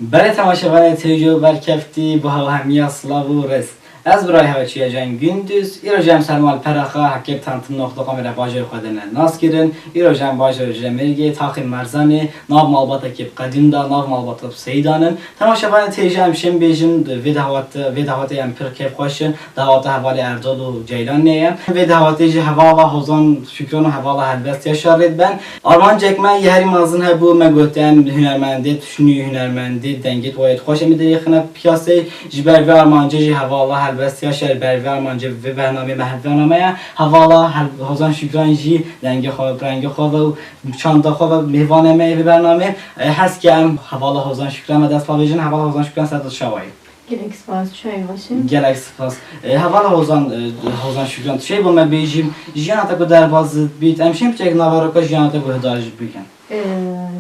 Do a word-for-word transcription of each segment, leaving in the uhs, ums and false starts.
Belê temaşevanê têjo berkeftî, bi hawhemiya silav û rêz. Ez birayê hewe Çiyacan Gündüz, îro jî em ser mal pera xwe heke bi tantin noqta com re bajarê xwe de ne nas kirin. Îro jî em bajarê Cemêrgê, taxê Merzanê, nav malbatekî bi qedîm de, nav malbata bi seyîdan in. Temaşevanê têjo em şên bêjin, vê dawet-, vê dawetê em pir kêfxweş in. Daweta hevalê Erdal û Ceylanê ye. Vê dawetê jî hevala Hozan Şükran û hevala Helbest Yaşar rê diben. Armancek me yê herî mezin hebû, me gotiye em hunermendê tiştnû, hunermendê dengê wayê xweş em ê derêxine piyaseyê. Ji ber vê armancê jî hevala Helbest Yaşar, ber vê armancê vê bernameyê me hevdana me ye. Hevala Hel-, Hozan Şükran jî dengê xwe, rengê xwe ve û çanda xwe ve mêvanê me yê vê bernameyê. E, hez ke em hevala Hozan Şükran me dest pê bêjin, hevala Hozan Şükran ser tu çawa yî? Gelek spas, çawa yî baş e? Gelek spas. E, hevala Hozan, e, Hozan Şükran, tu şey bo me bêjî, jiyana te ku derbas bît, em şên piçek naveroka jiyana te guhdar jî bikin. E,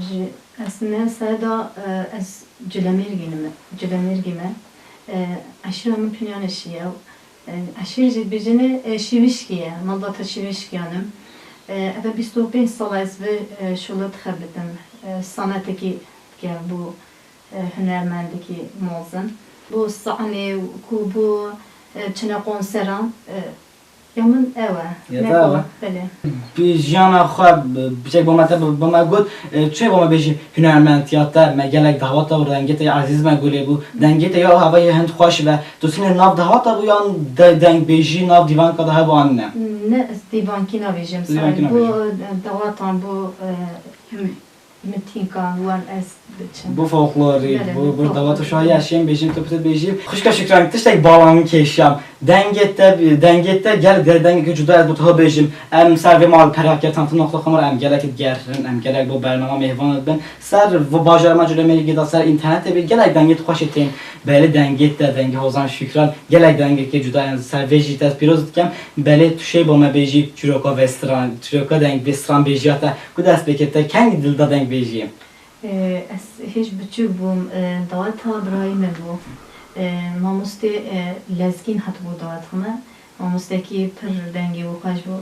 ji, ez ne serda, e, ez Cilemêrgî me, Cilemêrgî me. E, eşîra min Pinyanişî ye. E, eşîr jî dibêjin, e, Şîvişkî ye, malbata Şîvişkiyan im. E, eve bîst û pênc sala ez vê, e, şola dixebitim. E, sanetekî dike bo e, hunermendekî mezin. Bo sahnê ku bo, e, çine konseran, e, ya min ew e. Ya ne te ew e? Belê. Bi jiyana xwe, bi, piçek bo me te, bi, bo me got, e, çê bo me bêjî hunermend ya te, me gelek daweta û dengê te ezîz me gulê bû. Dengê te ya hava yê hind xweş ve. Tu sinê nav daweta bû yan de, dengbêjî nav dîvanka de hebû an ne? Ne, ez dîvankî nabêjim. Dîvankî sen. Bo, nabêjim. E, dawetan bo, e, him- Min tînka wan ez biçim. Bu folklorî, belê, bu, bu folklorî. Dawet û şahiya şên bêjin, tu pitir bêjî. Xwişka Şükran, tiştek bala min kêşiya. Dengê te, dengê te gel, gel dengê cuda ez bo tu bêjim. Em ser vê mal perakê tantin noqta com re em gelek digerin, em gelek bo bernama mêvan dibin. Ser bu bajarê me Culemêrgê de ser înternetê bê gelek dengê tu xweşê tên. Belê dengê te, dengê Hozan Şükran, gelek dengekê cuda ye. Ser vê jî te pîroz dikem. Belê tu şey bo me bêjî çîroka vê stran, çîroka deng vê stranbêjiya te. Ku dest pê kir te kengî dil da dengbêjiyê? Ee, ez hêj biçûk bûm, e, daweta birayê min bû. E, mamostê, e, Lezgîn hatibû daweta me. Mamostekî pir dengê wî xweş bû.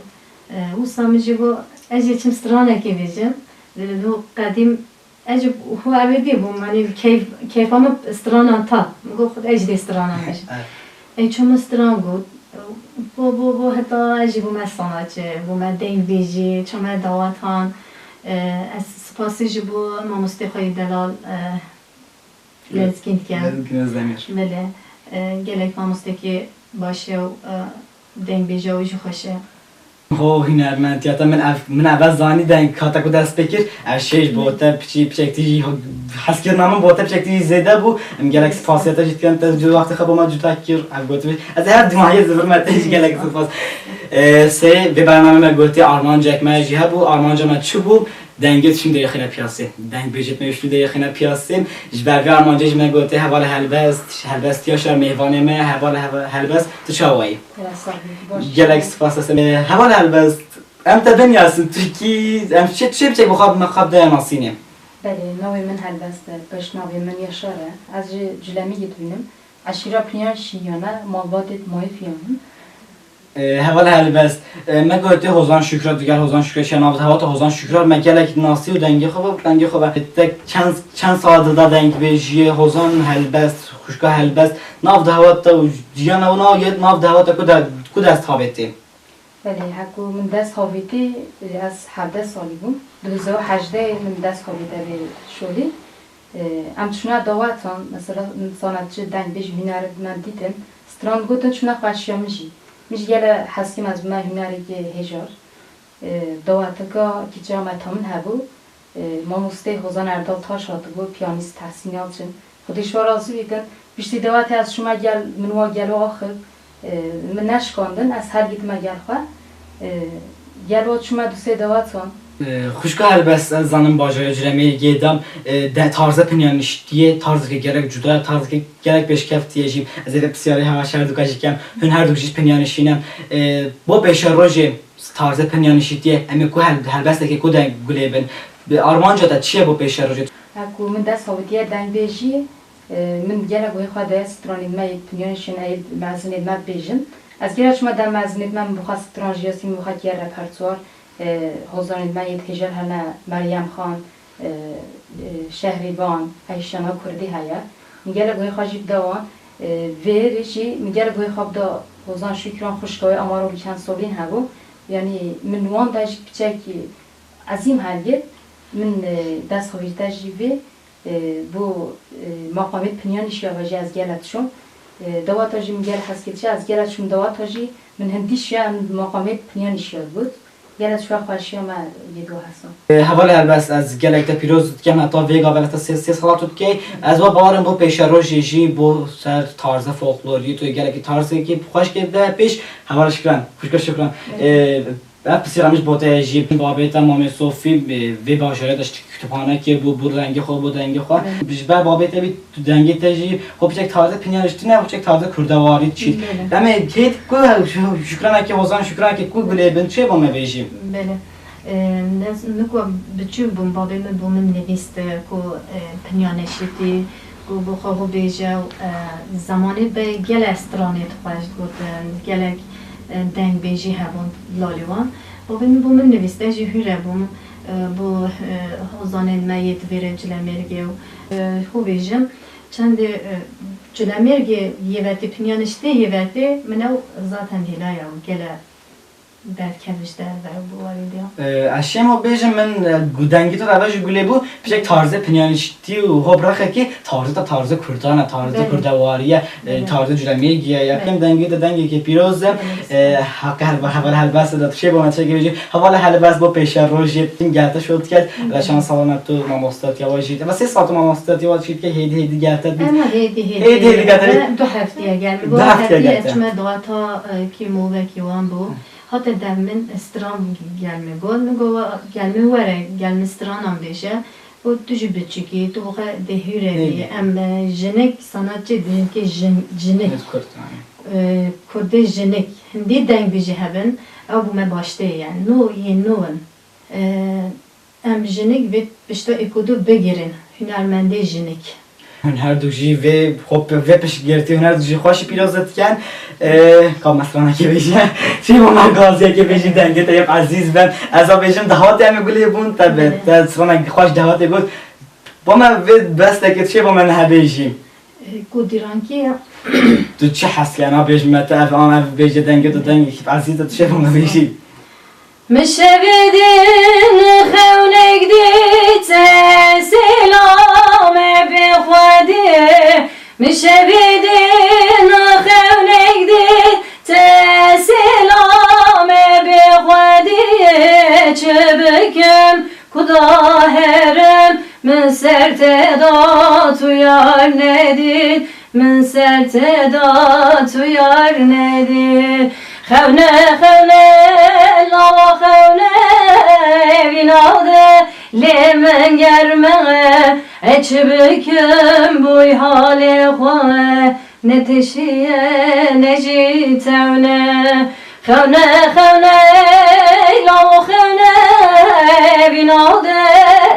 E, wisa min jî got, ez jî çim stranekê bêjim. Li, li qedîm ez jî xwe ewê dî bûm, yanî keyf, keyfa min stranan ta. Min got, xwe ez jî dê stranan bêjim. Evet. Ê, ço min stran got, bo, bo, bo, heta ez jî bûme sanatçi, bûme dengbêjî, ço me dawetan. E, ez spasî ji bo mamostê xwe yê delal, e, Lezgîn dikim. Lezgîn Özdemir. Belê. E, gelek mamostekî baş e û, e, dengbêja wî jî xweş e. Ho, hunermend ya te, min ev, min ev zanî deng ka te ku dest pê kir, ev şêj bo te piçî, piçek tî jî, heskirina min bo te piçek tî jî zêde bû. Em gelek spasiya te jî dikin, te ji wextê xwe bo me cuda kir, ev gotiş. Ez her dimahiyê zivirme te jî gelek spas. Ee, sê, vê bernamê me gotî armancek me jî hebû, armanca me çi bû? Dengê tiştnû derêxîne piyasê. Dengbêjê me tiştnû derêxîne piyasê. Ji ber vê armancê jî me gotê heval Helbest, Helbest Yaşar mêvanê me, heval Heve-, Helbest, tu çawa yî? Gelek sax bî, baş. Gelek spas ez. Heval Helbest, em te binyasin, tu kî, em çi, çi biçek bi xwe, bi me xwe bide nasînê? Belê, navê min Helbest e, pêşnavê min Yaşar e. Ez ji Culemîgê dibînim. Eşîra Piyanşî ya me, malbatê Mayîfiyan in. Ee, heval Helbest, ee, me gotê Hozan Şükran, tu gel Hozan Şükran şiya nav daweta Hozan Şükran, me gelek nasî û dengê xwe ve, dengê xwe ve. Te çend, çend sala dil da dengbêjiyê, Hozan Helbest, xwişka Helbest, nav daweta û jiyana û nav yê, nav daweta ku de, ku dest havêtê? Belê, heku min dest havêtê, ez hevdeh salî bûm. Du hezar û hejdeh min dest havête vê şolî. Em çûna dawetan, mesela, sanatçi, dengbêj, hunermend dîtin, stran gotin, çûna xweşiya min jî. Min jî gelek hez kir ez bime hunerekî hêjar. Daweteka kîça me tamin hebû. Mamostê Hozan Erdal Taş hatibû, piyanîst Tehsîn Yalçin. Xwedê ji we razî bikin. Piştî dawetê ez çûme gel, min wa gelo axif. E, min neşkandin, ez her gîtime gel xwe. E, gelo çûme du sê dawatan. E, xwişka Helbest, ez zanim bajarê Culemêrgê de, e, de tarze pinyaniştiyê, tarzeke gelek cuda, tarzeke gelek pêşkevtî ye jî. Ez ê vê pisyarê hewa şer duka jî kem. Hûn her du jî pinyanişî ne. E, bo pêşerojê tarzê pinyanişîtiyê, em ê ku hel-, helbestekê ku deng gulê bin? Bi armanca te çi ye bo pêşerojê? Heku min dest havitiye dengbêjiyê, Min gelek wê xwe de stranên me yê pinyanişîn ê mezinê me bêjin. Ez gere çima de mezinê me min bixwe stran jiyasî min bixwe kiye repertuar, hozanên me yê hêjar hene Meryem Xan, e, e, şehrîvan, peyşana kurdî heye. Min gelek wê xwe jî bide wan. E, vê rê jî min gelek wê xwe bide Hozan Şukran, xwişka wê Amaro li çend solîn hebû. Yanî min wan de jî piçekî ezîm helgît. Min, e, dest xwe vîrte jî vê, e, bo, e, maqamê Pinyanî şiya ve jî ez gelek çûm. E, dewata jî min gelek hez kir, ez gelek çûm dewata jî min hindî şiya, em maqamê Pinyanî şiya got. Gelek şiya xweşiya me yê do hesa. E, hevalê helbest, ez gelek te pîroz dikem, heta vê gavê heta sê, sê sala tu dikey. Ez wa bawerim bo pêşerojê jî, bo ser tarzê folklorî, tu gelekî tarzekî xweş kê de pêş. Heval Şikran, xwişka Şikran. E, ev pisîra min ji bo te ye jî, babê te Mamê Sofî, e, vê bajarê de ji kütüphane kir, bo, bo rengê xwe, bo dengê xwe. Ji ber babê te bî, tu dengê te jî, xwe piçek tarzê Pinyanî tune, xwe piçek tarzê kurdewarî çît. Belê. Em ê hêt ku Şükranekê, Hozan Şükranekê ku gulê bin çê bo me bêjî. Belê. E, ez, min ku biçûk bûm, babê min bo min nivîst, e, ku, e, Pinyanî şitî, ku bo xwe bibêje û, e, zemanê be gelek stranê xweş digotin, gelek, e, dengbêjî hebûn lalê wan. Babê min bo min nivîst, ez jî hûre bûm, e, bo, e, hozanên me yê di vêrê Cilemêrgê û, e, xwe bêjim, çendê, e, Cilemêrgê yê vetê, Pinyanî şitê yê vetê, min ew zaten hêlaya û gele Derdkevin ji derve bi warî diya. Ee, ez şêm xwe bêjim, min, e, gu-, dengê te reve ji gulê bû, piçek tarzê Pinyanî şitî û xwe bi rexekî tarzê te tarzê kurdan e, tarzê Belê. Kurdewarî ye, e, Belê. Tarzê Culemêrgî ye. Yakin Belê. Dengê te dengekê pîroz e. Belê. E, heqê helbe-, heval helbestê de tu şê bo me çekê bêjî. Hevalê helbest bo pêşerojê tim gel te şot ket. Hı hı. Ve şans salame tu mamoste tiya we jî. Ve sê sal tu mamoste tiya we jî ke hêdî hêdî gel te bî. Ema hêdî hêdî. Hêdî hêdî gel te bî. Ema du hefteye gel. Du hefteye gel te. Çime dawata, e, kî movekî wan bû. Hı. Hate dev min stran gel min got, min got, "Wa-, gel min were, gel min stranan bêje." Got, "Tu jî biçûk î, tu xwe dê hûre bî, Neydi? Em, e, jinik, sanatçê dibêjin ke jin-, jinik. Neydi kurt, yani? E, kurdê jinik. Hindî deng bî jî hebin, ew bo me baştê ye, yani, no yên no in." E, Em jinik vê pişta êk û du bigirin, hunermendê jinik. Hûn her du jî vê xwe, vê piştgirtî hûn her du jî xweş pîroz dikin. Ee, ka me stranekê bêje. Çî bo me gaziyekê bêjî, dengê te yê ezîz be. Ez a bêjim dehwatê em ê gulê bûn, te be, Belê. Te stranek xweş dehwatê got. Bo me vê bestekê çê bo me niha bêjî. Ku dîrankî ye. Tu çi hes kena bêj me te ev an ev bêje dengê tu dengê ezîz e, tu şêv me bêjî. Min şevê din xewnek dît, te sêlame bi xwe dî. Min şevê din xewnek dît, te sêlame bi xwe dî. Çi bikim ku daherim, min ser te da tu yar nedît, min ser te da tu yar nedît. Xewne, xewne, lawa xewne, vîna de lê min germe, e çi bikim bûy halê xwe. Ne teşiye ne jî tewne. Xewne, xewne, ey lawo xewne, vîna de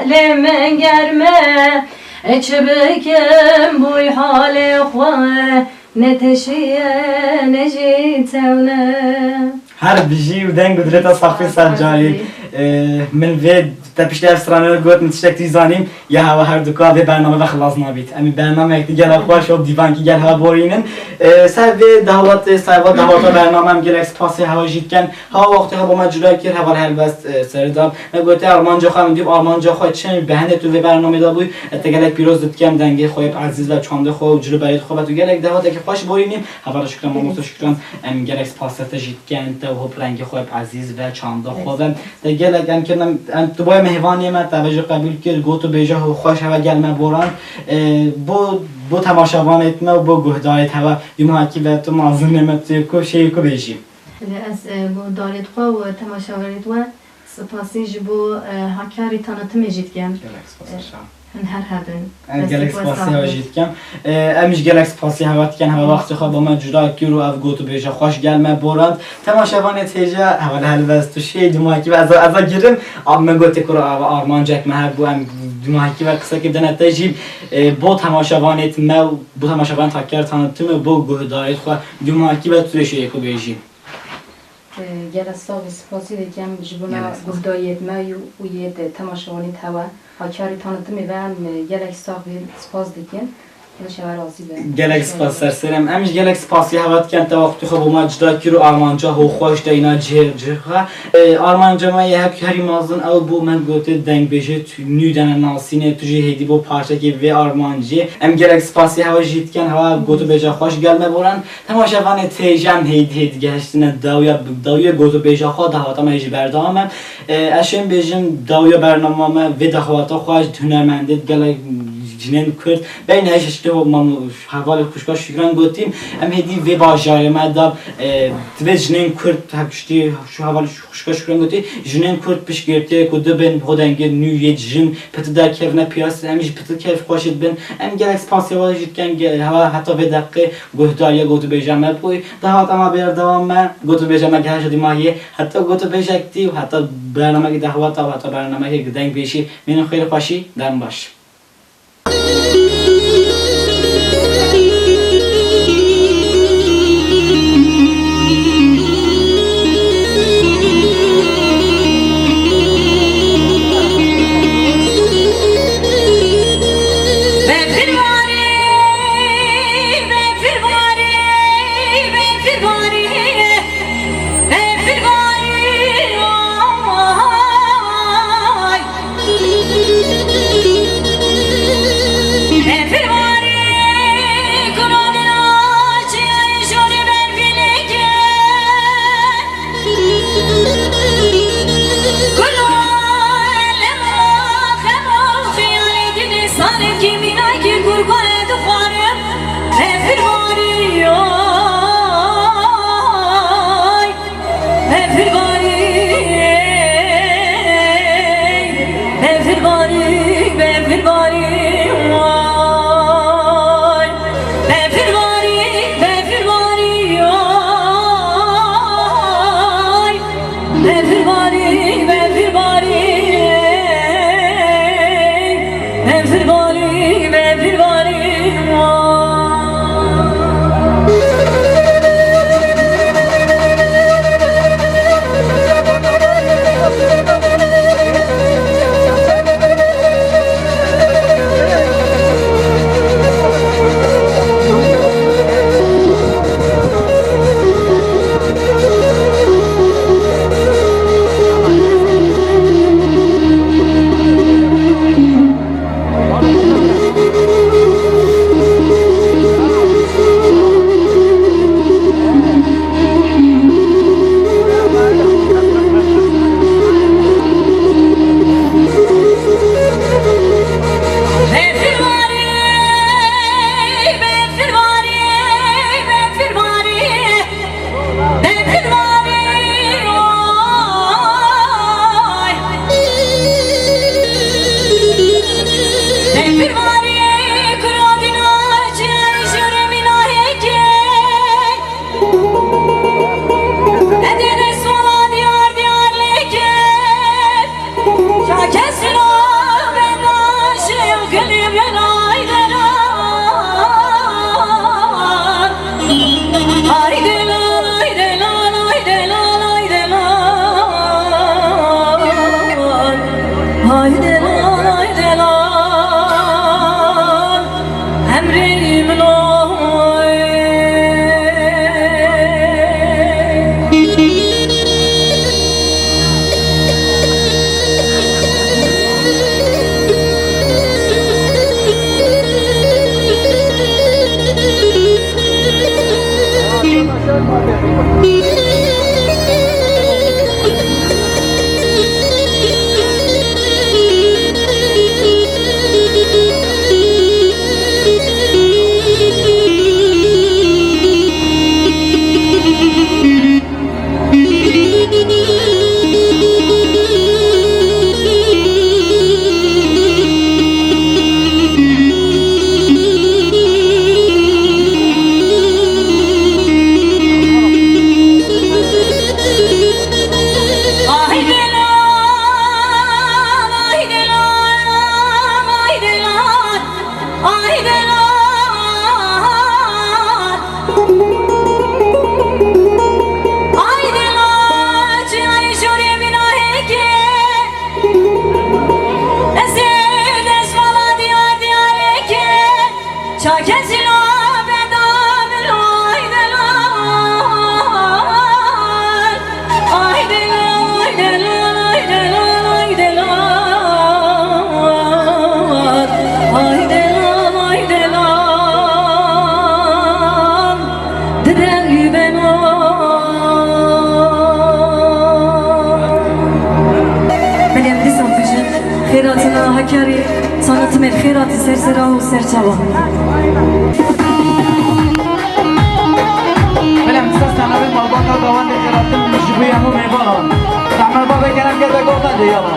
lê min germe. E çi bikim bûy halê xwe, ne teşiye ne jî tewne. Her bijî û deng û dilê te saxî ser carî. Ee, min vê te piştî ev stranê got, min tiştek tî zanîm. Ya hewa her duka vê bername ve xilas nabît. Em ê bernameyek di gela xweş û dîvankî gel hewa borînin. Ee, ser vê dehwatê, ser va dehwata bername em gelek spasê hewa jî dikin. Hewa wextê hewa bo me cila kir, heval helbest, e, seri da. Me gote armanca xwe, em dî armanca xwe çi, bi hende tu vê bernamê de bûy. E, te gelek pîroz dikim, dengê xwe yê ezîz ve çandê xwe û cilûberê xwe ve tu gelek dehwatekî xweş borînî. Heval Şükran, mamoste Şükran, em gelek spasê te jî dikin, te û hop rengê xwe yê ezîz ve çanda xwe ve. Te gelek em kirin, em, em tu boye mehvanê me, te ve jî qebûl kir, got û bêje xweş heve gel me boran. E, bo, bo temaşevanêt me û bo guhdarêt heve, yumhakî ve tu mazûnê me tu yê ku şê yê ku bêjî. Lê ez, e, guhdarêt xwe û temaşevanêt we spasî ji bo, e, hakyarî tanıtımê jî dikim. Gelek spas, e, şa. Hûn her hebin. Ez gelek spasî hewa jî dikim. E, em jî gelek spasî hewa dikin, hewa wextê xwe bo me cûda kir û ev got û bêje xweş gel me borand. Temaşevanê têje, hewa li helbest tu şê dumahîkî ve ez, ez a girim. Ab me gotê kura ev armancek me hebû, em dumahîkî ve qiseke dene te jî, e, bo temaşevanê me û bo temaşevan takyar tanıtım û bo guhdarêt xwe dumahîkî ve tu şê ku bêjî. E, gelek sax û spasî dikim ji bona guhdariyêt me û yê temaşevanê hewa. Hakarî tanîtimê ve em gelek sax bin, spas dikin. Hemî şewe razî be. Gelek spas serserê me. Em jî gelek spasî hewa dikin te wextê xwe bo me cida kir û armanca ho xweş de îna cihê cihê xwe. E, armanca me yê hep herî mezin ew bû, me gote dengbêjê tu nû de ne nasînê, tu jî hêdî bo parçekê vê armancê. Em gelek spasî hewa jî dikin, hewa gotûbêja xweş gel me boran. Temaşevanê tê jî em hêdî hêdî gehiştine dawiya, dawiya gotûbêja xwe, dahata me jî berdewam e. E, ez şên bêjim dawiya bernama me vê daxwata xwe ji hunermendê gelek jinên Kurd. Beyne ez ji mam hevalê xwişka Şükran gotîm, em hêdî vê bajarê me de, e, divê jinên Kurd hepştî şu hevalê xwişka Şükran gotî, jinên Kurd piştgirtiyê ku dibin ho dengê nû yê jin piti derkevine piyasê, em jî piti keyfxweş dibin. Em gelek spasê we jî dikin, ge-, hewa heta vê deqê guhdariya gotûbêja me bûy. Daxwata me berdewam e, gotûbêja me gihişte dîmahiyê. Heta gotûbêjek dî û heta bernamekî daxwata û heta bernamekê dengbêjî. Mînin xêr xweşî, dem baş. Çakez lo bedam lo, ay delal, ay delal, ay delal, ay delal, ay delal, ay delal, ay delal. Didem beno. Belê em dîsan bijin, xêr hatina Hakkari, sana timê xêr hatî ser sera û ser çavan. Belê em dîsa senavê malbata dawendê xêr hatin ji bo hemû mêvanan. Zehmet bavê kerem kete govendê yala.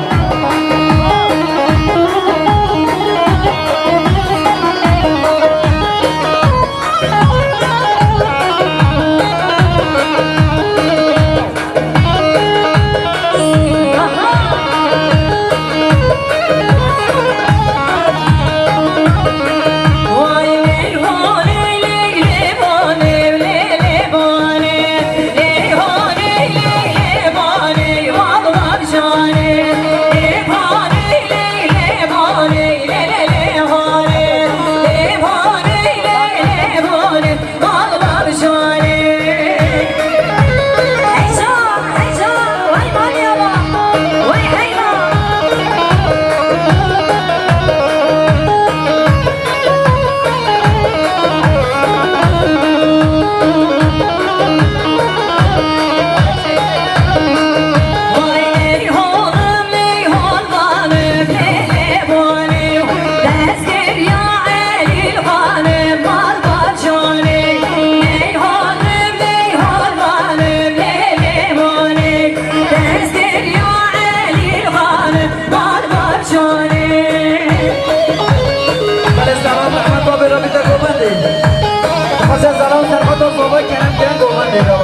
Belê selam Mehmet Babê Rabî te govendê. Xwese selam Serheta Zava Kerem Kerem govendê ya.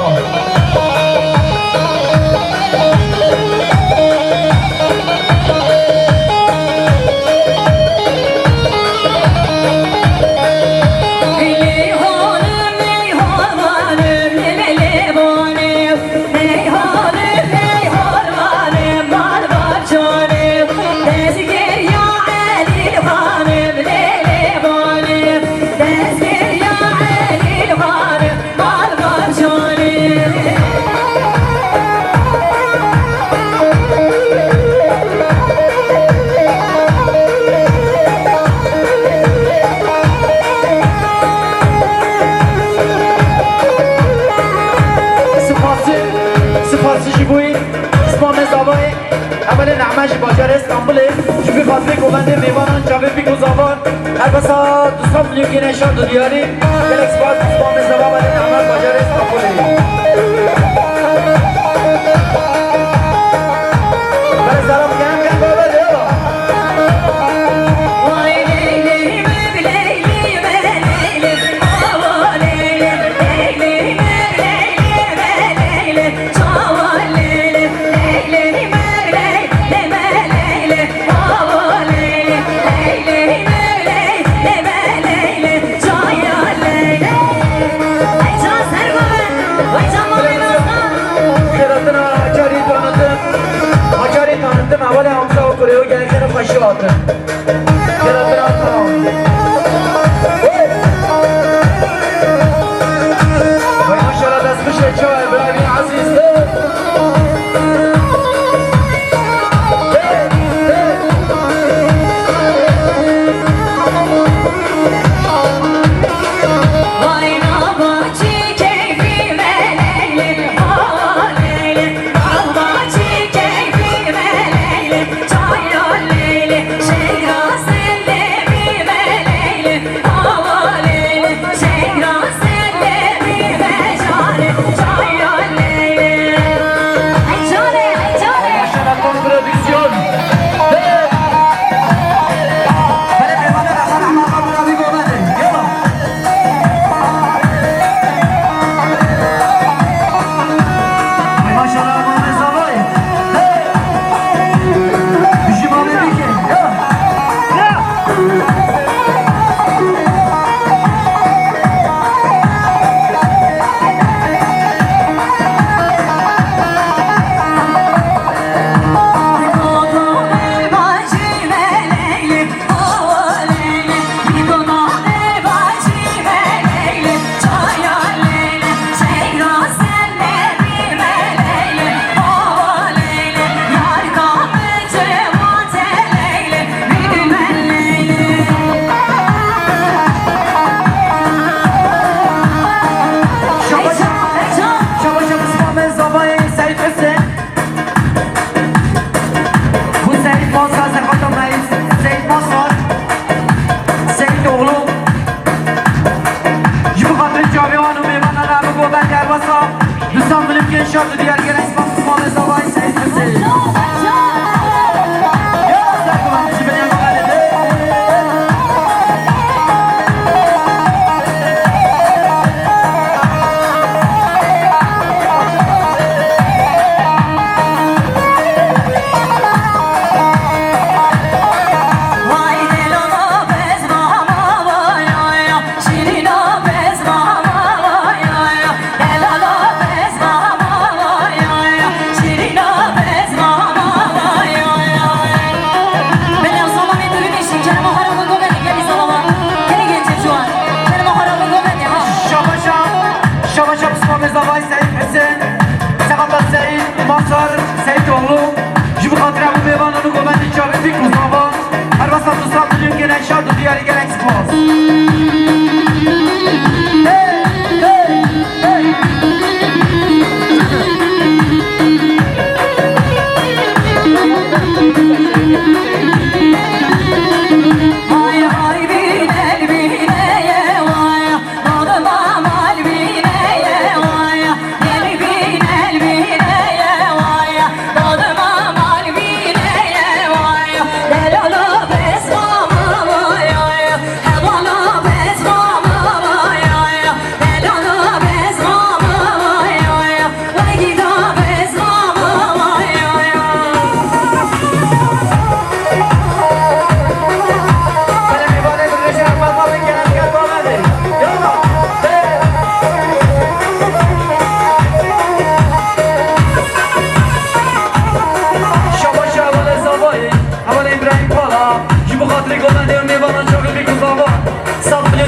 Spasî, spasî ji bo wî, ziman me zava ye. Hevalê Nehme ji bajarê Stenbolê, ji vî xatirê govendê mêvanan çavê bîk û zavan. Her besa du sed milyon gene şand û diyarî. Gelek spas, ziman me zava, hevalê Nehme bajarê Stenbolê. Belê selam, kerem kerem bavê de ya.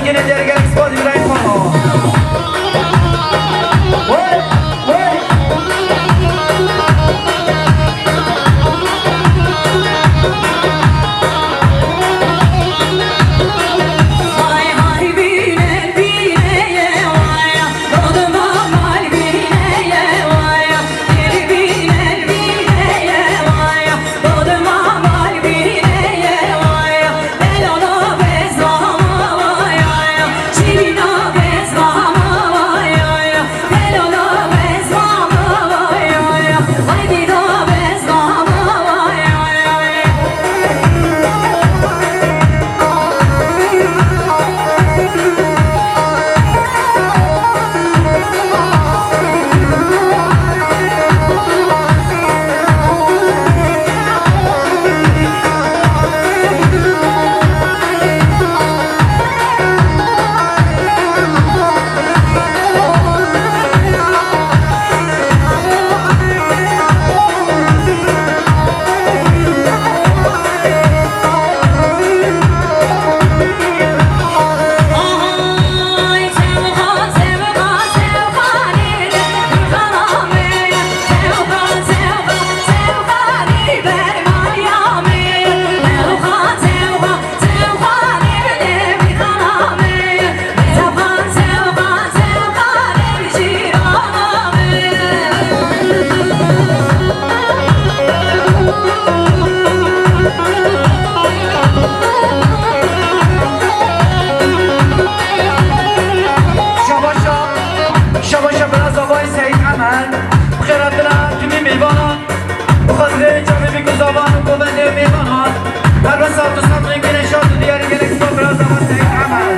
Yine dergel ispat İbrahim Pala. Vay, vay. Şabaşa, şabaşa bira zavayê Seyîd Emer. Bi xêr hatina tümî mêvanan. Bi xatirê çavê bîk û zavan û govendê û mêvanan. Her wesa tu samlên gene şad û diyarê gelek spas bira zava Seyîd Emer.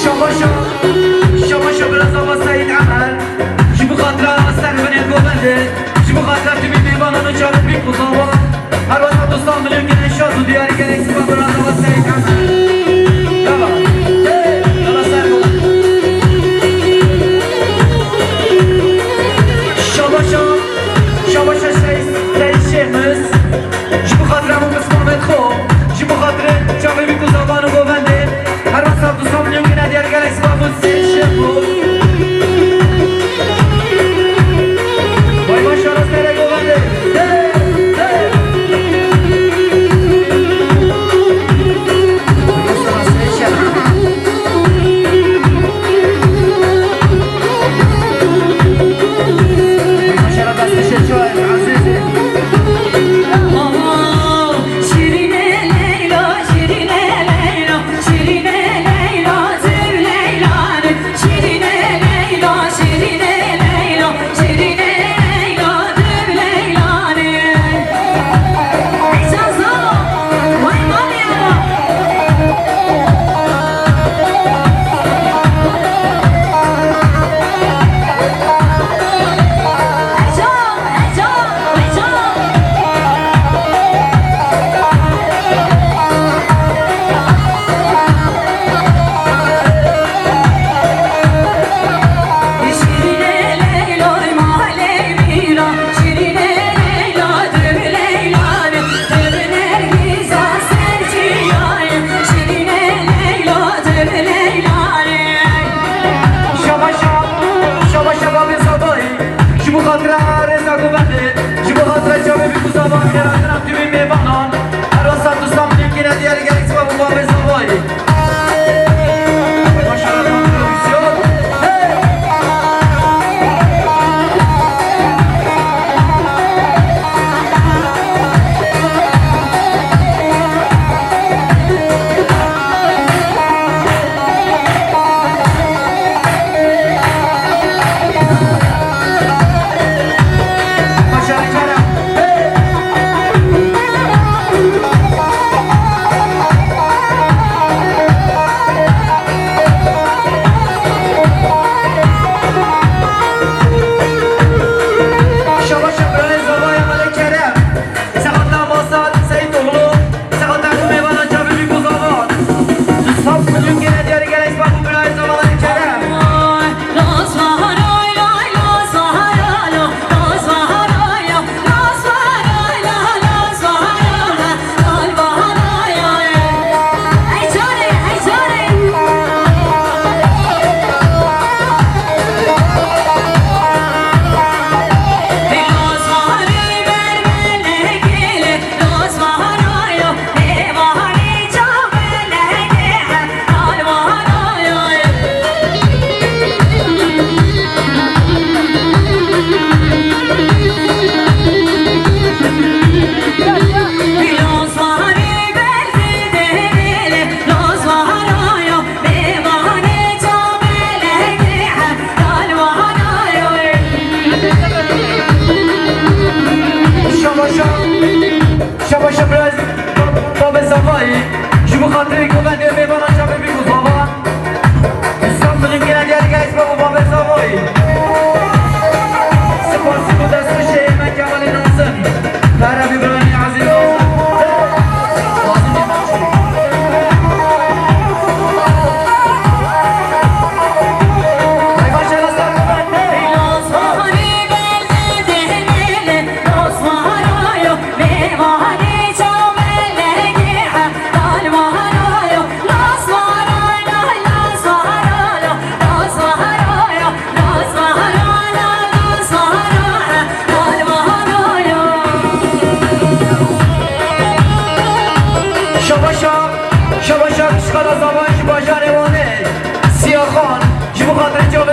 Şabaşa, şabaşa bira zava Seyîd Emer. Ji bo xatira Servinê Govendê, ji bo xatira tümî mêvanan û çavê bîk û zavan. Her wesa dostan milyon gene şad û diyarî gelek spas bira zava Seyîd Emer. Yala. Hey, yala ser Govendê. Şabaşa, şabaşa Seyîd, Seyîd Şêxmis. Ji bo xatira hemû mislimanên xwe, ji bo xatirê çavê bîk û zavan û govendê, her wesa tu samliyên gine diyar gelek spas û sê şev bû. Vay maşallah sere govendê. Hey, hey. Vay maşallah sê şev. Vay maşallah destê şev çawa ye, ezîzî. Şabaşa, şabaşa babê Zavayî. Ji bo xatira rêza govendê, ji bo xatira çavê bîk û zavan, xêratina tümî mêvanan. Her wesa tu samliyên gine diyarî gelek spas bû babê Zavayî. Maşallah, tam prodüksiyon. Hey!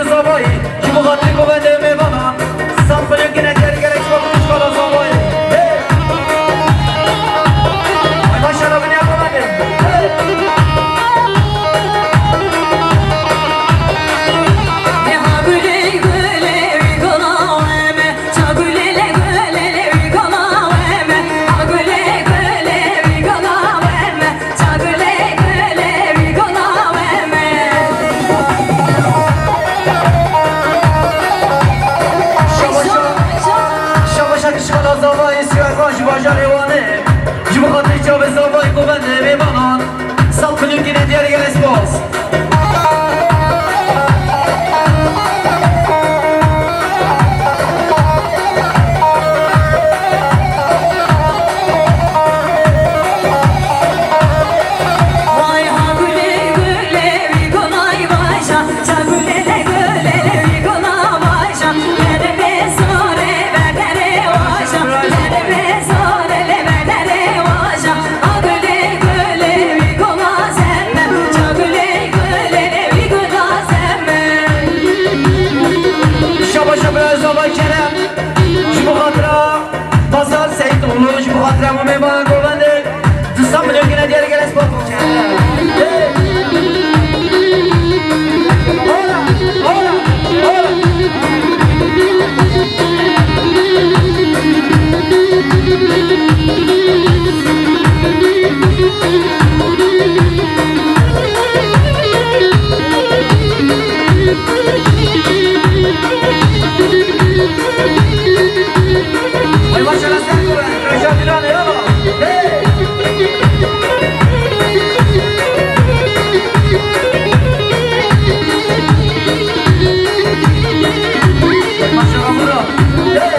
Zavayî, ji bo xatirê govendê û mêvanan, sed milyon kine diyarî gelek spas û xweşik Zavayî. Hey! Ay, maşallah, binê govendê. Hey! Şabaşa, şabaşa kişkala Zavayê Siyarvan ji bajarê Wanê. Ji bo xatirê çavê Zavayê govendê mêvanan, sed milyon kine diyarî gelek spas. Şabaşa bira Zava Kerem. Ji bo xatira Bazar Seyîdoğlu, ji bo xatira hemû mêvanan govendê, du sed milyon kine diyarî gelek spas. Hey! Hola, hola, hola. Ay, maşallah, sen bu, Reşat İlhan, eyvallah. Hey! Maşallah, bro. Hey!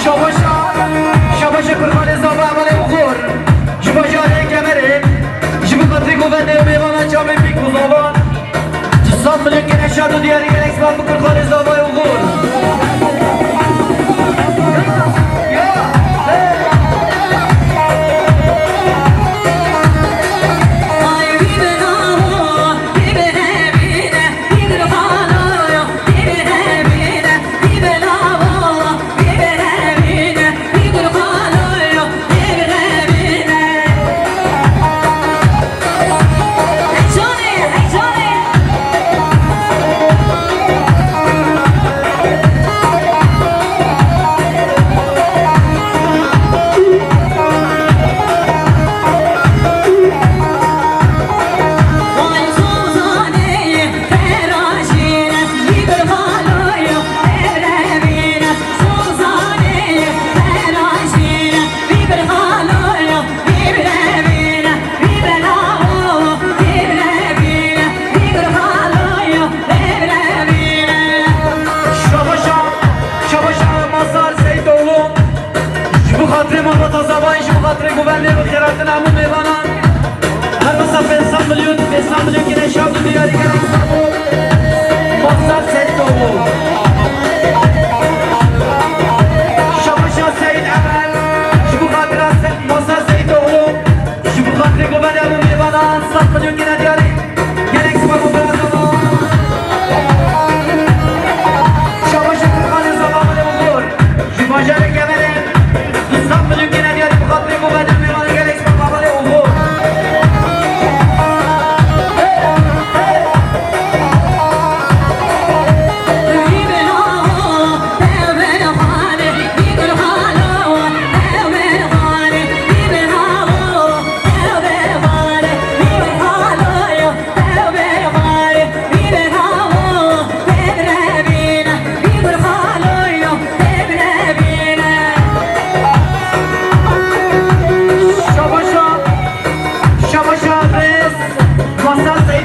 Şabaşa, şabaşa kurbanê Zava Hevalê Uxur. Ji bajarê Kemerê, ji bo xatirê govendê û mêvana çavê Pîk û Zavan. Du sed milyon kene şad û diyarî gelek spas bi kurbanê Zavayê Uxur.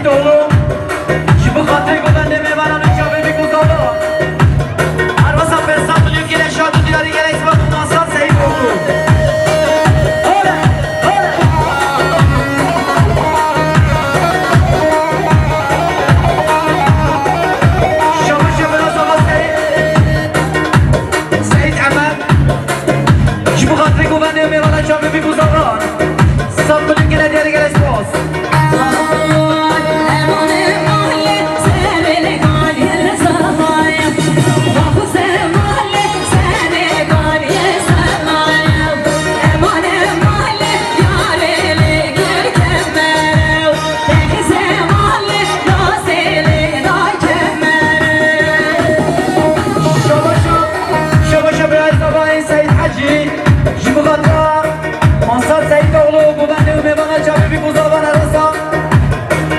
Oğlu, ji bo xatirê govendê mêvanan û çavê bîk û zava. Arwasa pênc sed milyon kire şad û diyarî gelek spas û Mansar Seyîdoğlu. Oley, oley. Şabaş ya, biraz daha Seyîd. Seyîd Emer. Ji bo xatirê govendê û mêvanan çavê bîk û zava. Sed milyon kire diyarî gelek spas. Şabaşa, şabaşa biraz da bayın Seyit Hacı. Ji bo xatira Mansar Seyitoğlu, govendê û mêvana çavê bîk û zava, arwasa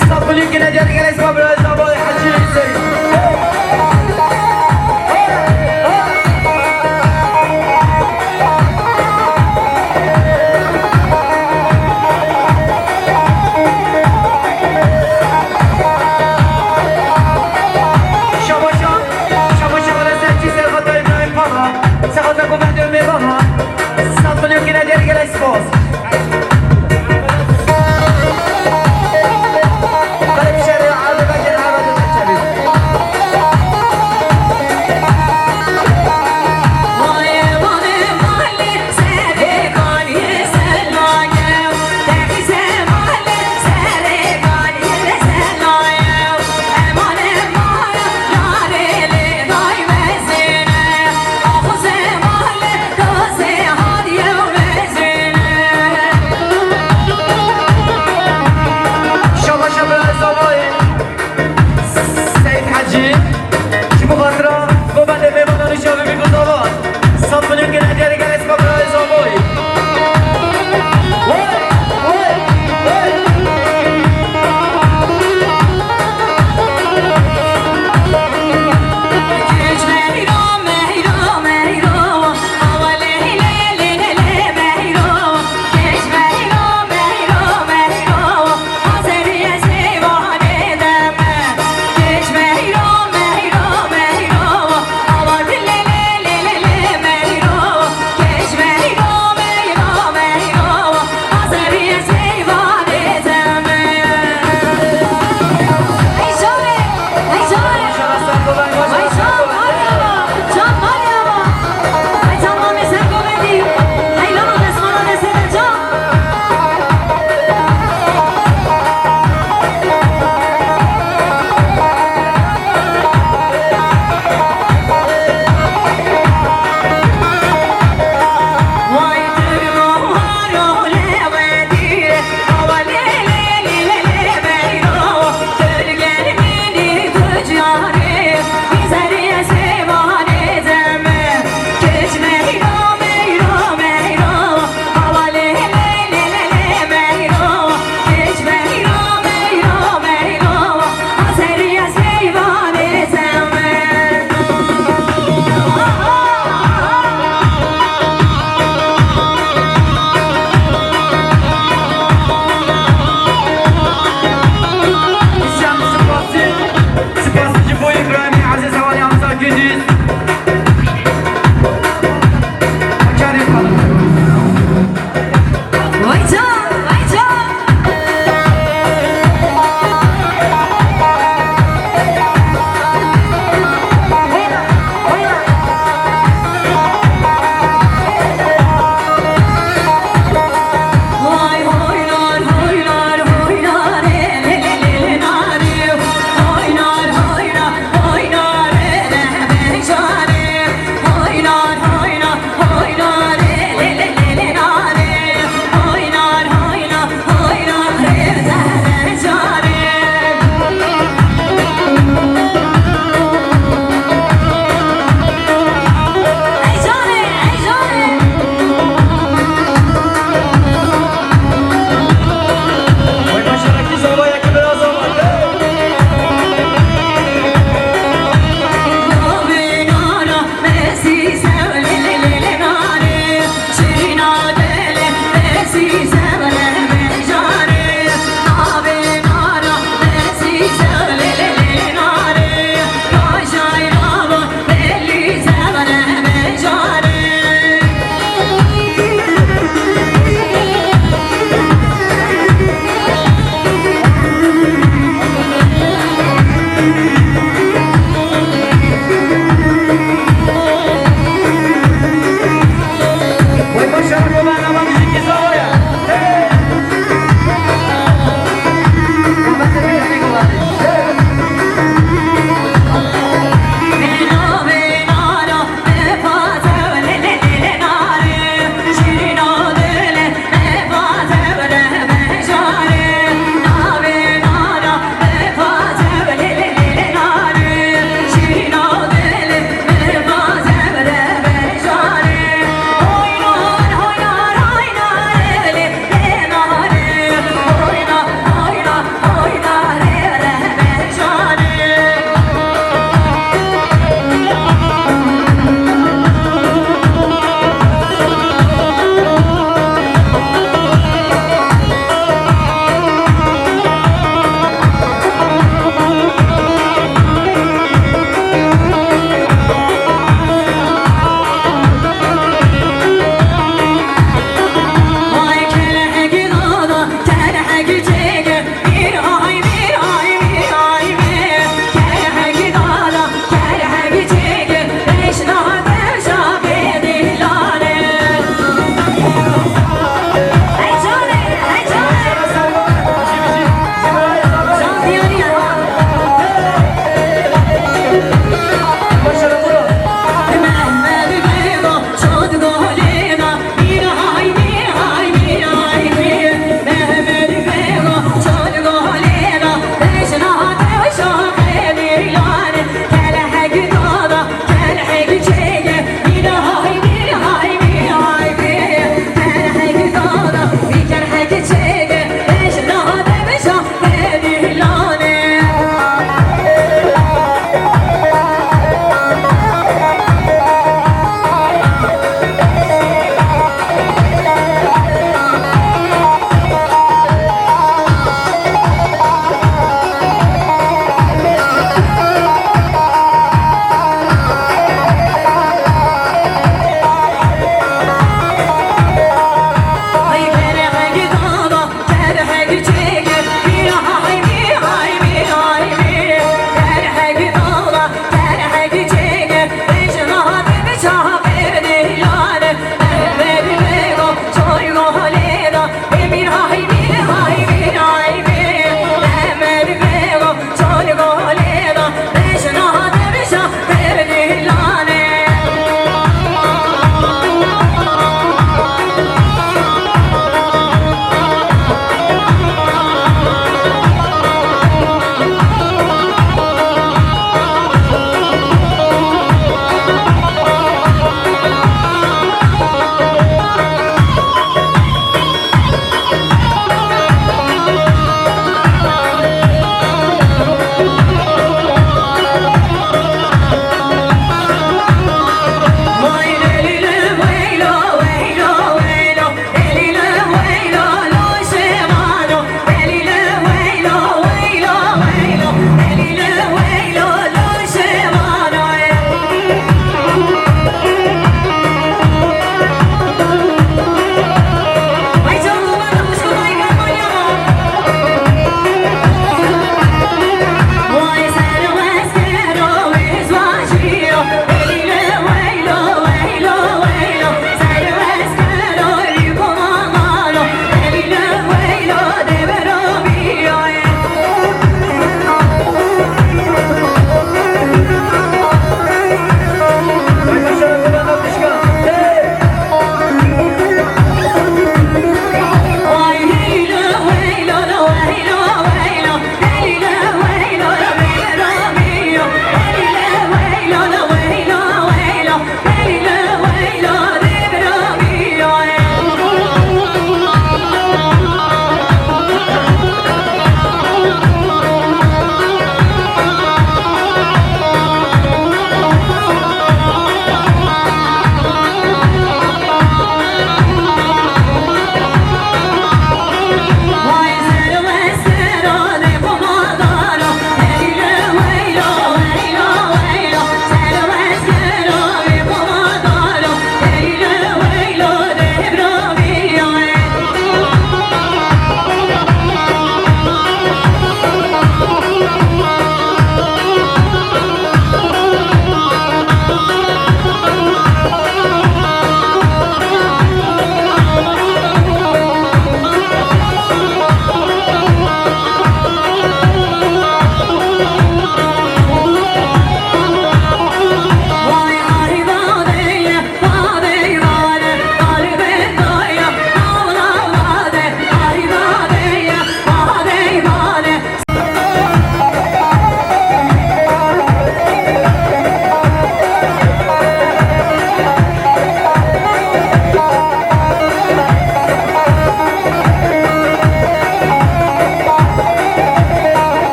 sed milyon kine diyarî gelek spas, biraz da bayın Hacı Seyit. Şabaşa, şabaşa, wele serçî serxata İbrahim Pala, serxata govendê û mêvana. Sed milyon kine diyarî gelek spas. Belê şerê, erdê veke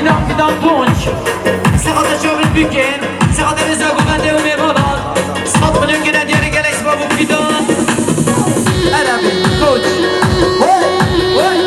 Fidan, Fidan Tunç. Sexata çavir bikin. Sexata rêza govendê û mêvanan. Sexat xulûn gine diyarê gelek ji bo Fidan. Erebe, Tunç. Hey, hey.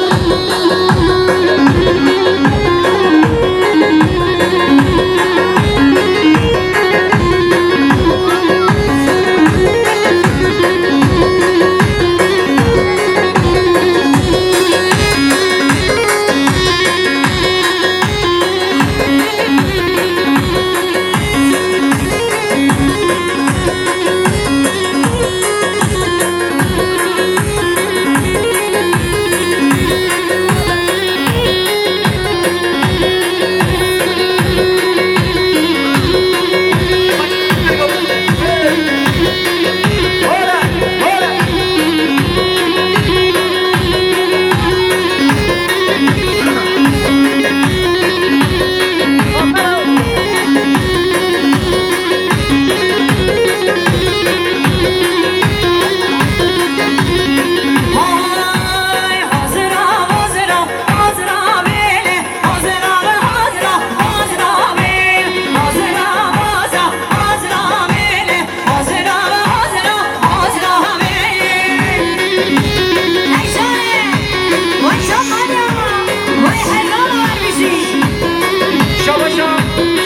Şabaşa,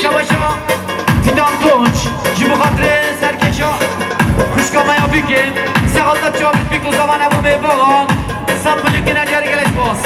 şabaşa. Fidan Tunç, ji bo xatirê serkêşa xwişka me ya bikin, sexata çavir bik û zeman ev û mêvanan, sed milyon gine diyarê gelek spas.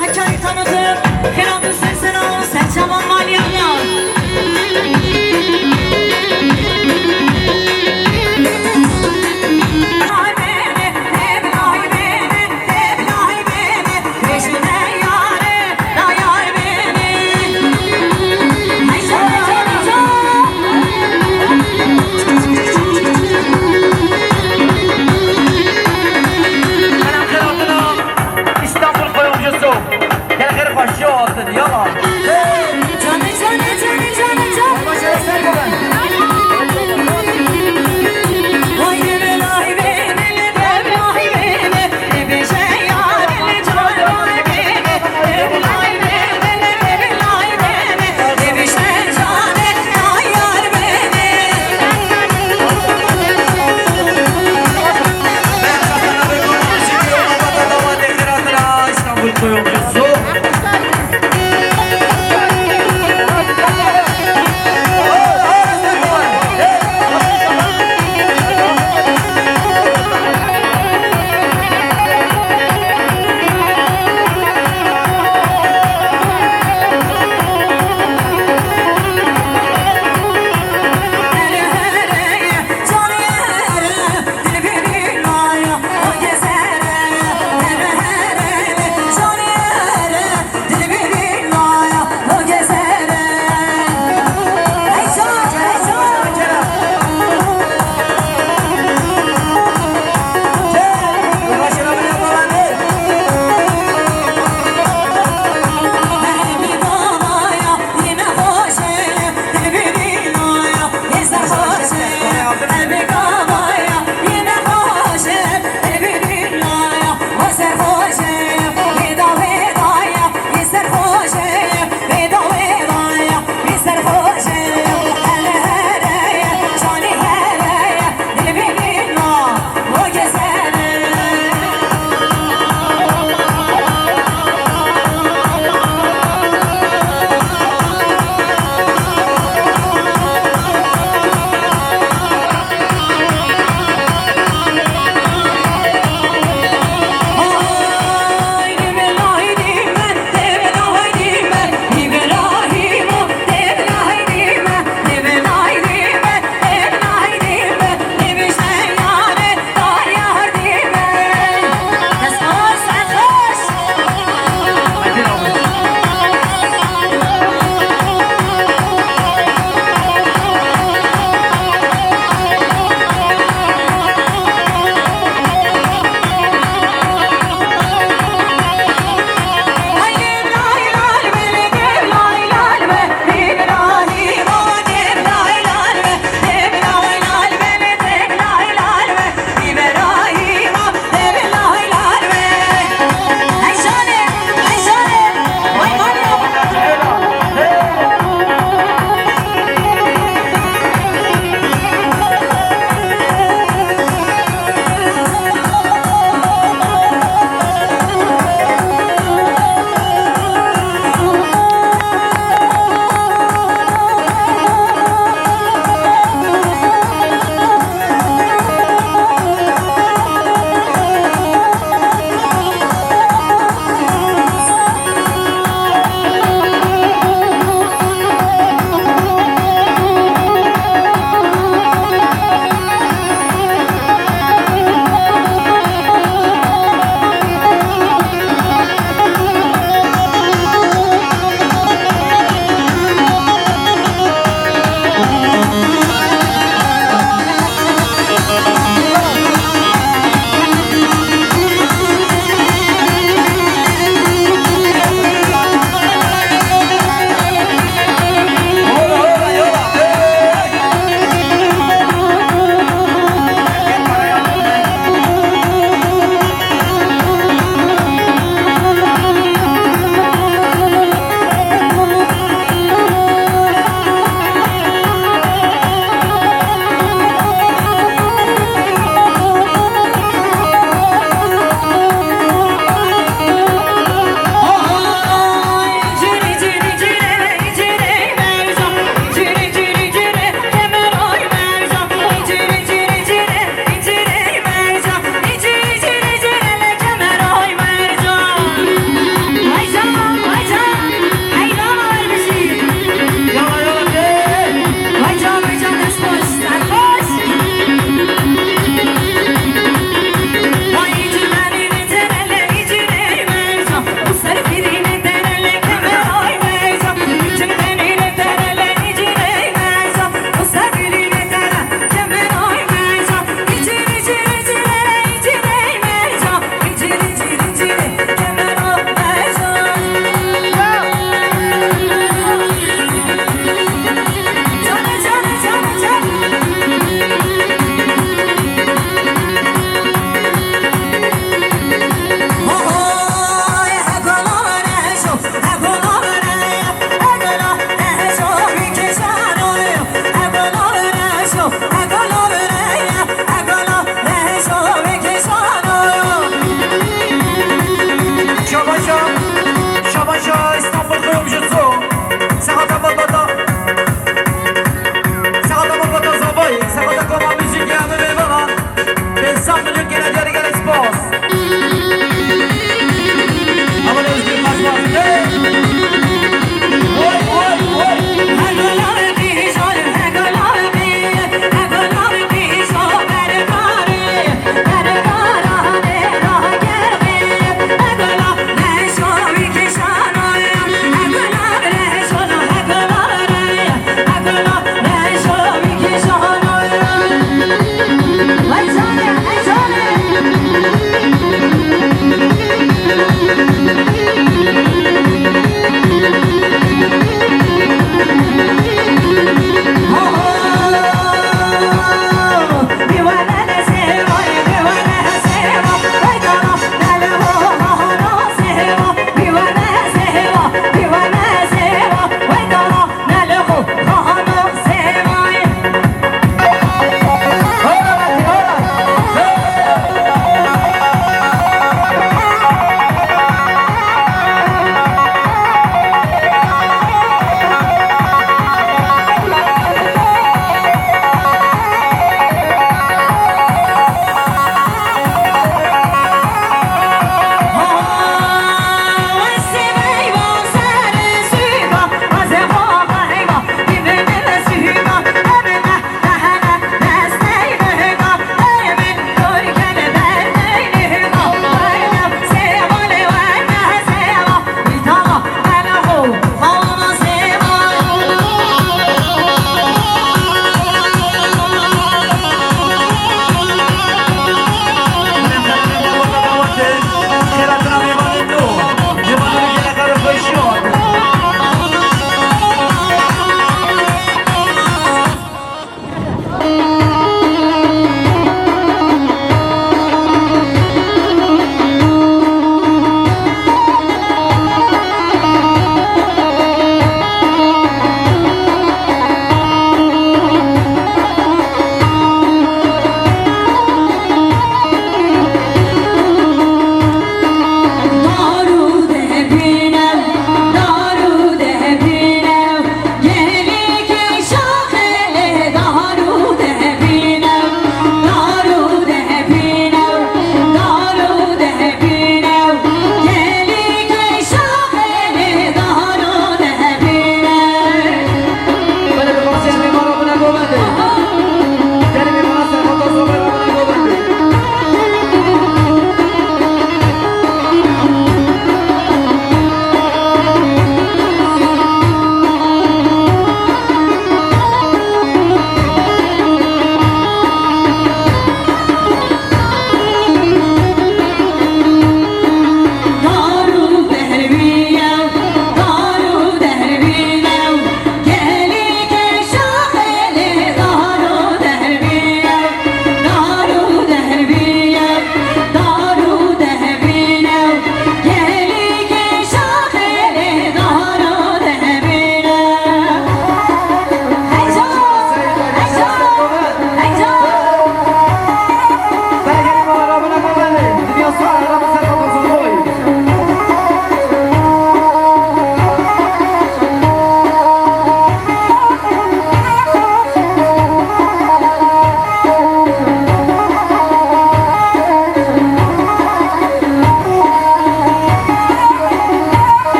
Hekarî tanıtım, xêran bi ser sera, ser çavan maliyana. Selam, selam, selam. İstanbul koyuncusu. Gel, gel, başlıyor altın, yalan. Canı, canı, canı, canı, canı. Vay, vay, vay, vay, vay, vay, vay. İstanbul koyuncusu.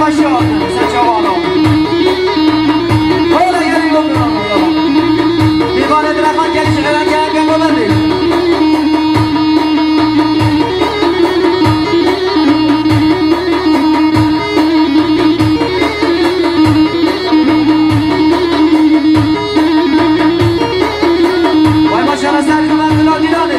Şahadim, sen çawa lo. Ola gel, yok, yok, yok. Dîvanê Direqan gel, şiiran gel, gel, gel, gel. Vay maşallah, sen kıvan kılan dilanê.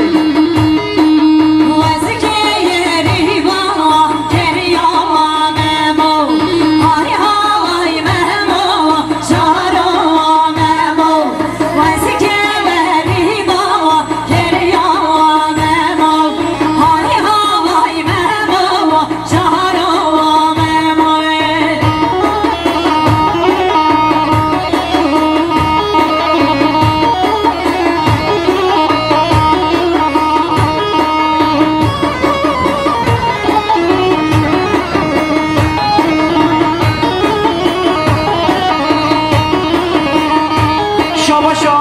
Şabaşa,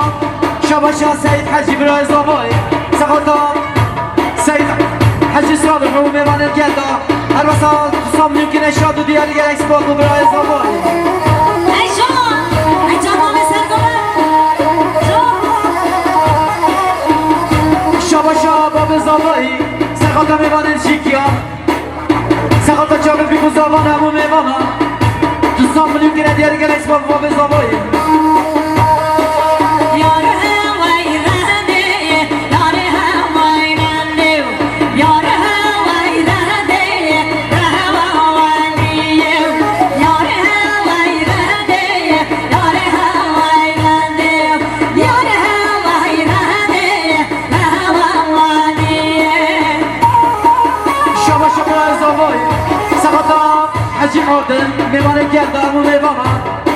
şabaşa Seyîd Hecî birayê zavayê. Sexata Seyîd Hecî Salih û mêvanên gel da. Her wesa tu samlîkine şad û diyarî gerek spas û birayê zavayê. Ey şaban, ey çabanê sergobe. Şabaşa babê zavayî. Sexata mêvanên şîkiya. Sexata çavê bîk û zavan hemû mêvana. Tu samlîkine diyarî gerek spas û babê zavayê. Şaba şaba zavayê. Sexata Hecî Adil, mêvanê gel da hemû mêvana.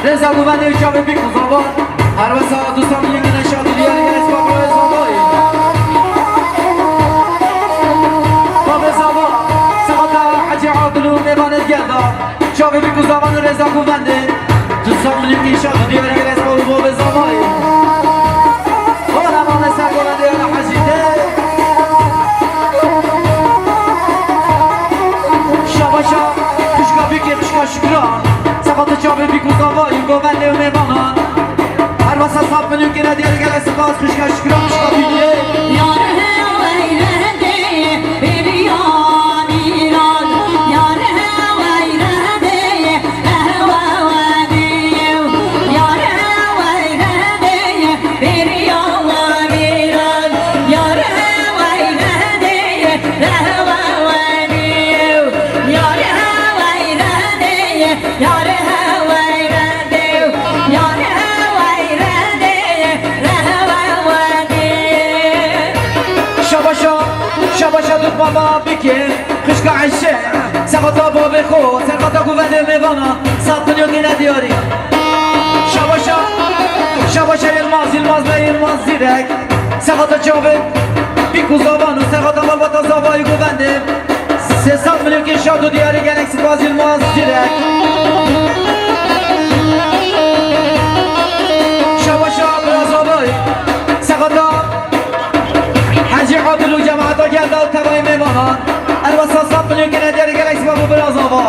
Rêza guvendê û çavê bîk û zavan. Her wesa tu samlîkine şad û diyarî gerek spas û babê zavayê. Babê zava, sexata Hecî Adil û mêvanê gel da. Çavê bîk û zavan û rêza guvendê. Tu samlîkî şad û diyarî gerek spas û babê zavayê. Ola mame ser guvendê ana Hecî de. Şabaşa, pişka bîkê, pişka şikran. Sexata çavê bîk û zavayî, guvendê û mêvanan. Her wesa saf milûkê re diyarî gelek spas, xwişka Şikran, xwişka Bîliyê. Yar hewa eyrendê, bêriya mîran. Yar hewa eyrendê, hewa wenê. Yar hewa eyrendê, bêriya mîran. Yar hewa eyrendê, hewa wenê. Yar hewa eyrendê, yar hewa eyrendê. Şabaşa, şabaşa dutmama bike, xişka Eyşe, sexata babê xo, serxata guvendê mêvana, sat milyon gene diyarî. Şabaşa, şabaşa Yilmaz, Yilmaz be Yilmaz Zîrek, sexata çavê bîk û zavan û sexata malbata zavayî guvendê. Sê sed milyon şad û diyarî gelek spas Yilmaz Zîrek. Şabaşa bira zavayî. Sexata Hecî Adil û cemaeta gel da û tevayê mêvanan. Her wesa sed milyon gene diyarî gelek spas û bira zava.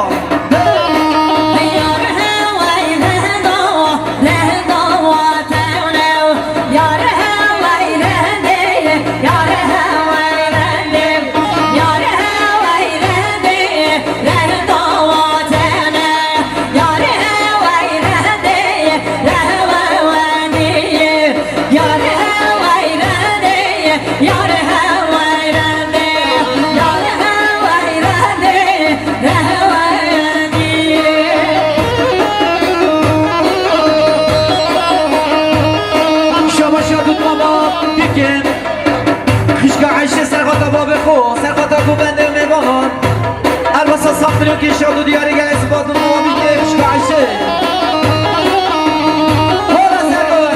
Şabaşa dutmama bikin. Xişka Eyşe serxata babê xo, serxata guvendê mêvanan. Her wesa saf milyon şad û diyarî gelek spas û mama bikin. Xişka Eyşe. Hola sergobe.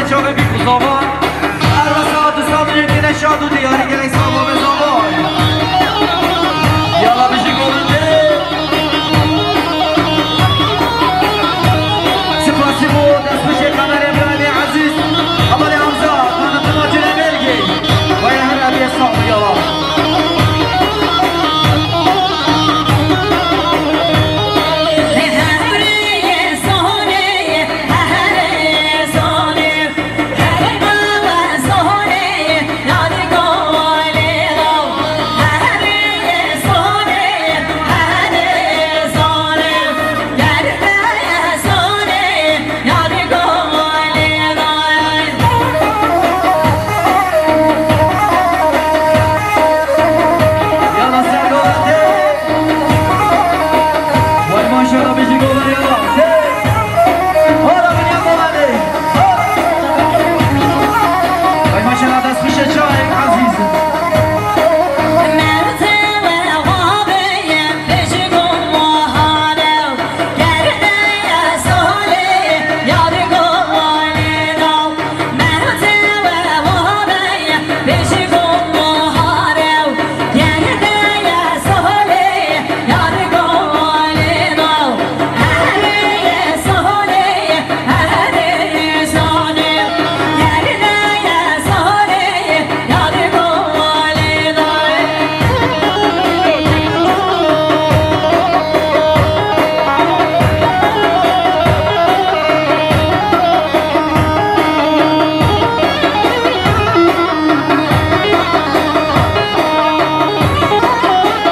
Çavê bîk û zavan. Her wesa tu sabirê kine şad û diyarî gelek sava ve zavan. Yala bijî govende. Spasî bo destpêşê kamerê birayê ezîz. Hevalê Hamza, tanıtıma Cüremergê. Vay her abiye sağ ol yala. Yala ser govende. Vay maşallah, bijî govende yala. Hey! Hala bir yala hadi. Vay maşallah, dest xweş e çayek ezîz.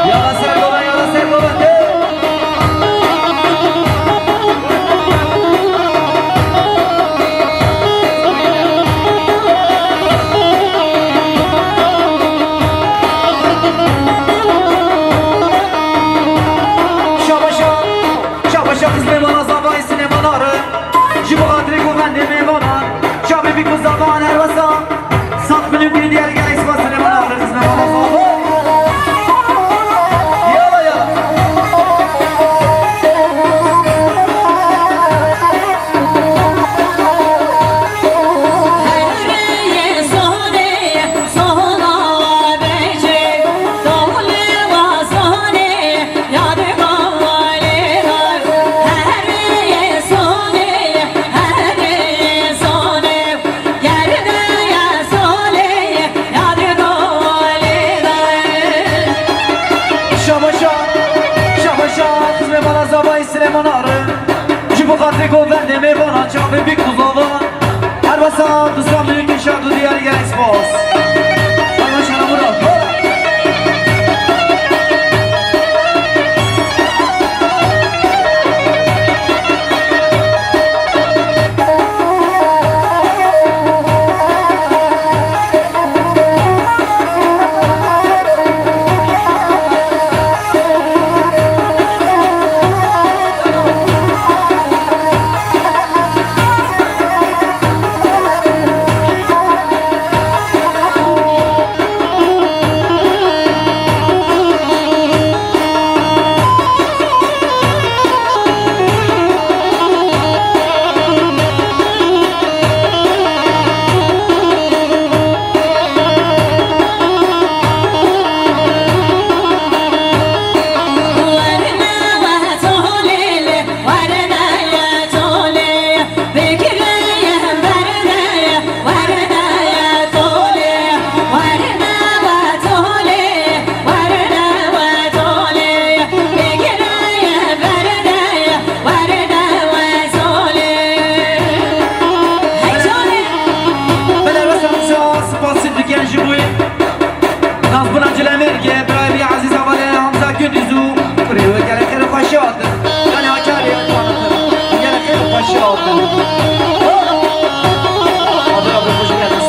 Yala ser baba, yala ser baba. Şabaşa, şabaşa xizmê mala zavayê Silêmana re. Ji bo xatirê govendê mêvanan, çavê bîk û zavan her wesa. Sat milyon dinyar gelek spas Silêmana re, xizmê mala zavayê. Yala yala. Şabaşa, şabaşa, xizmê mala zavayê Silêmana re. Ji bo xatirê govendê mêvanan çavê bîk û zavan. Her wesa du sed milyon şad û diyarî gelek spas. Hay maşallah Murat. Belê, wesa Musa, spasî dikin ji bo navbûna Cilemêrgê, birayê wî ezîz hevalê Hamza Gunduz û kurê wê gelek xêr û xweşî hatin. Yanî hakarê gelek xêr û xweşî hatin. Adına bir hoş geldin.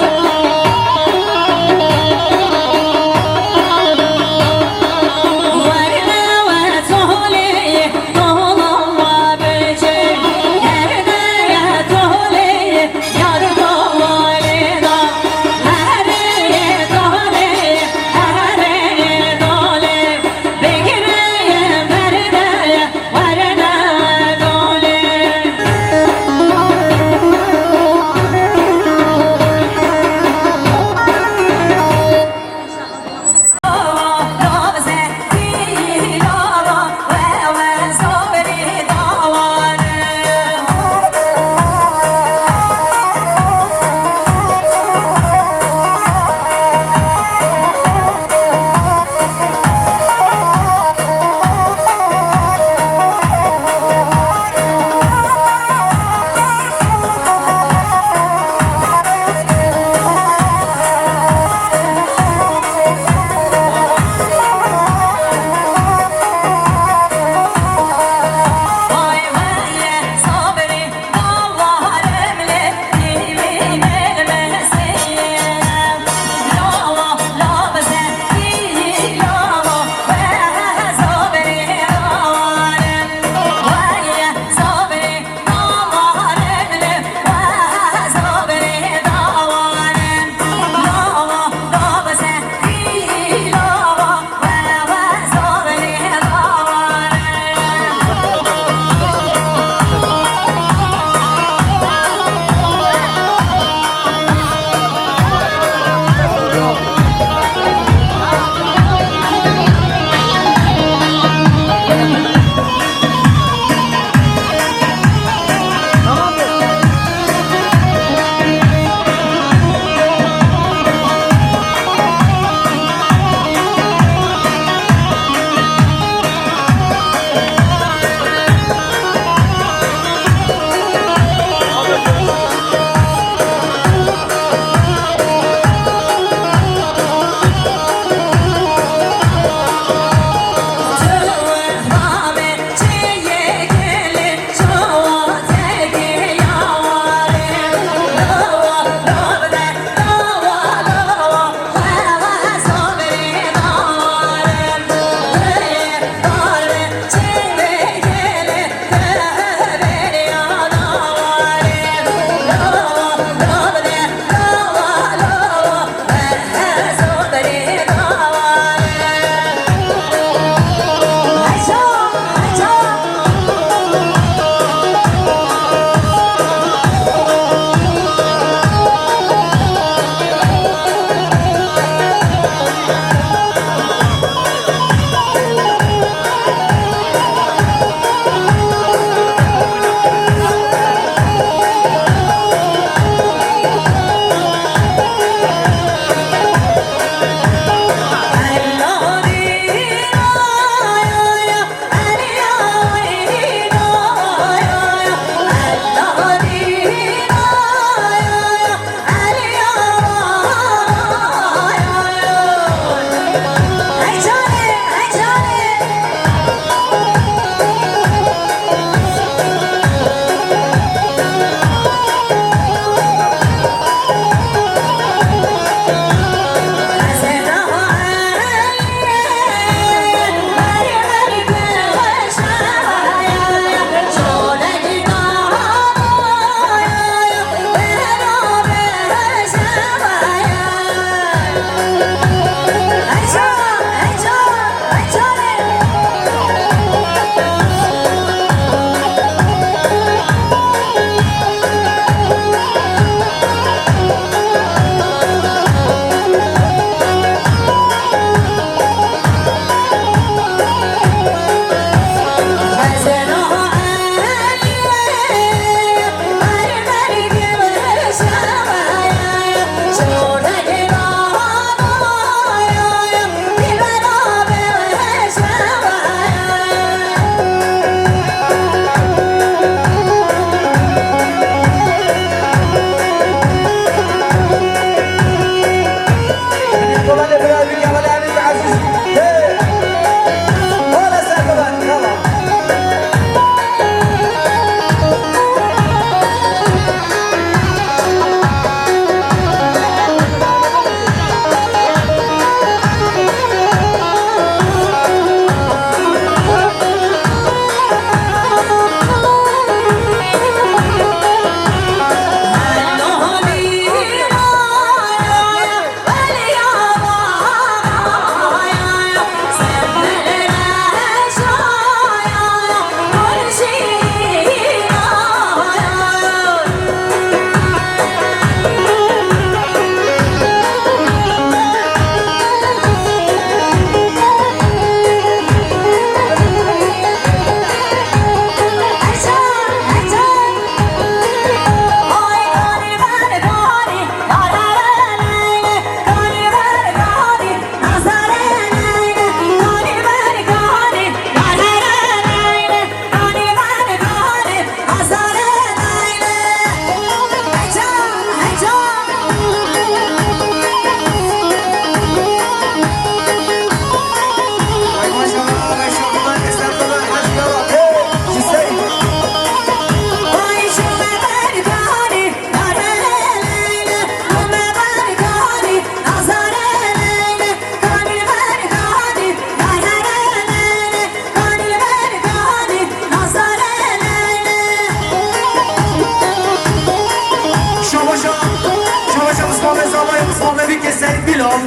Bilal,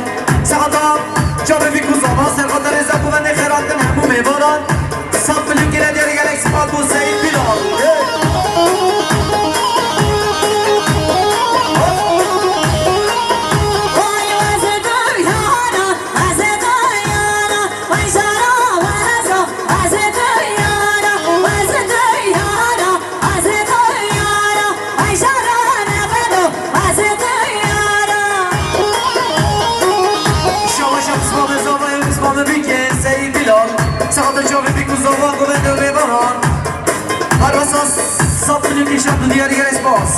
saxata çavê vî ku zava, serxata rêza ku vendê xêratin hemû mêvanan. Saf milî kire diyarî gelek spas bo Seyîd Bilal. Şabaş ya, pismamê zavayê, pismamê bîkê Seyîd Bilal. Saxata çavê bîk û zava govende û mêvanan. Her wesa saf milî kişan bi diyarî gelek spas.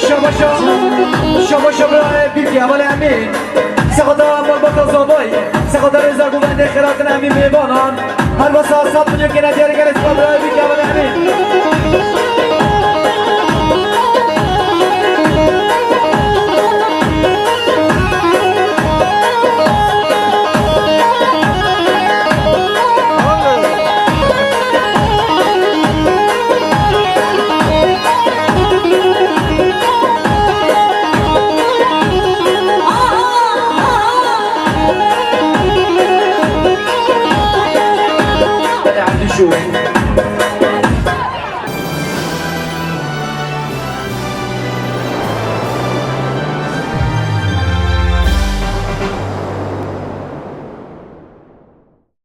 Şabaşa, şabaşa birayê bîrkê hevalê Emîn. Sexata malbata zavayî, sexata rêza govendê xêratin Emîn mêvanan. Her wesa saf milyon kêne diyarî gelek spas birayê bîrkê hevalê Emîn.